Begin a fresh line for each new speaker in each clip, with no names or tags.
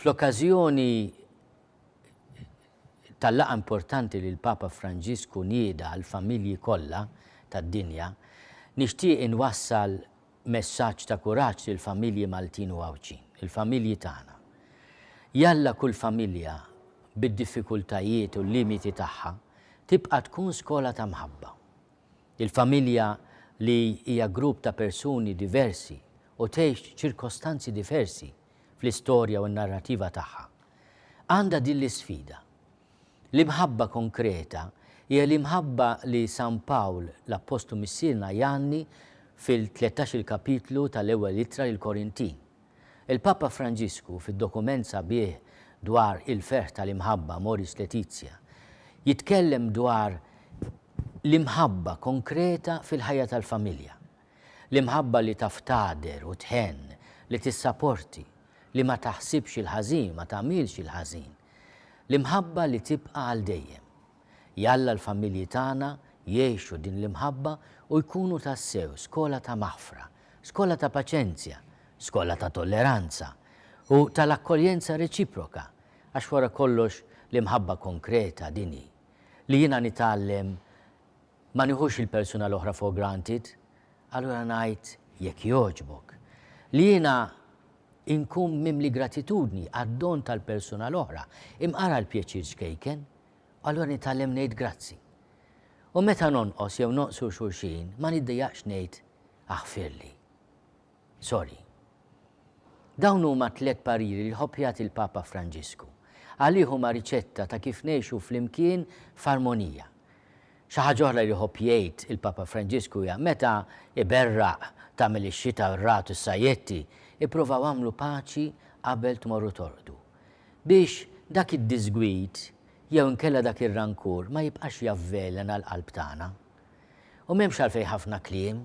Fl-okkażjoni tal-laqgħa importanti li l-Papa Franġisku nieda għall-familji kollha tad-dinja, nixtieq inwassal messaġġ ta' kuraġġ lill-familji Maltin u Għawdxin, il-familji tagħna. Jalla kull familja, bid-diffikultajiet u l-limiti tagħha, tibqa' tkun skola ta' mħabba. Il-familja li hija grupp ta' persuni diversi u tgħix ċirkostanzi diversi fl-istorja u n-narrativa tagħha, għandha din l-isfida. L-imħabba konkreta hija l-imħabba li San Pawl, l-Appostlu Missierna jgħanni fil-tlettax-il kapitlu tal-Ewwel Ittra lill-Korintin. Il-Papa Franġisku fid-dokument sabiħ dwar il-ferħ tal-imħabba, Amoris Laetitia, jitkellem dwar l-imħabba konkreta fil-ħajja tal-familja. L-imħabba li taf tagħder u tħenn, li tissaporti, li ma taħsibx il-ħażin, ma tagħmilx il-ħażin. L-imħabba li tibqa' għal dejjem. Jalla l-familji tagħna jgħixu din l-imħabba u jkunu tassew skola ta' maħfra, skola ta' paċenzja, skola ta' tolleranza u tal-akkoljenza reċiproka, għax wara kollox l-imħabba konkreta din hi, li jiena nitgħallem ma nieħux il-persuna l-oħra for granted, allura ngħid jekk jogħġbok, li jiena inkun mimli gratitudni għad-don tal-persuna l-oħra, imqar għal pjaċir ċkejken, allura nitgħallem ngħid grazzi. U meta nonqos jew nonqsu xulxin, ma niddejjaqx ngħid aħfirli. Sorry. Dawn huma tlett pariri li jħobb jagħti l-Papa Franġisku. Għalih huma riċetta ta' kif ngħixu flimkien f'armonija. Xi ħaġa oħra li jħobb jgħid il-Papa Franġisku hija meta iberraq, tagħmel ix-xita, r-ragħad u s-sajjetti, ippruvaw agħmlu paċi qabel tmorru torqdu. Biex dak id-diżgwid jew inkella dak ir-rankur ma jibqax javvelena l-qalb tagħna. U m'hemmx għalfejn ħafna kliem,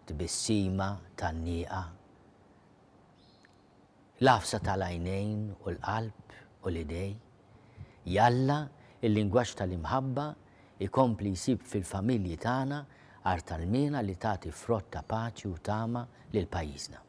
tbissima, tgħanniqa. L-għafsa tal-għajnejn u l-qalb u l-idej. Jalla il-lingwaġġ tal-imħabba jkompli jsib fil-familji tagħna art għalmiena li tagħti frott ta' paċi u tama lil pajjiżna.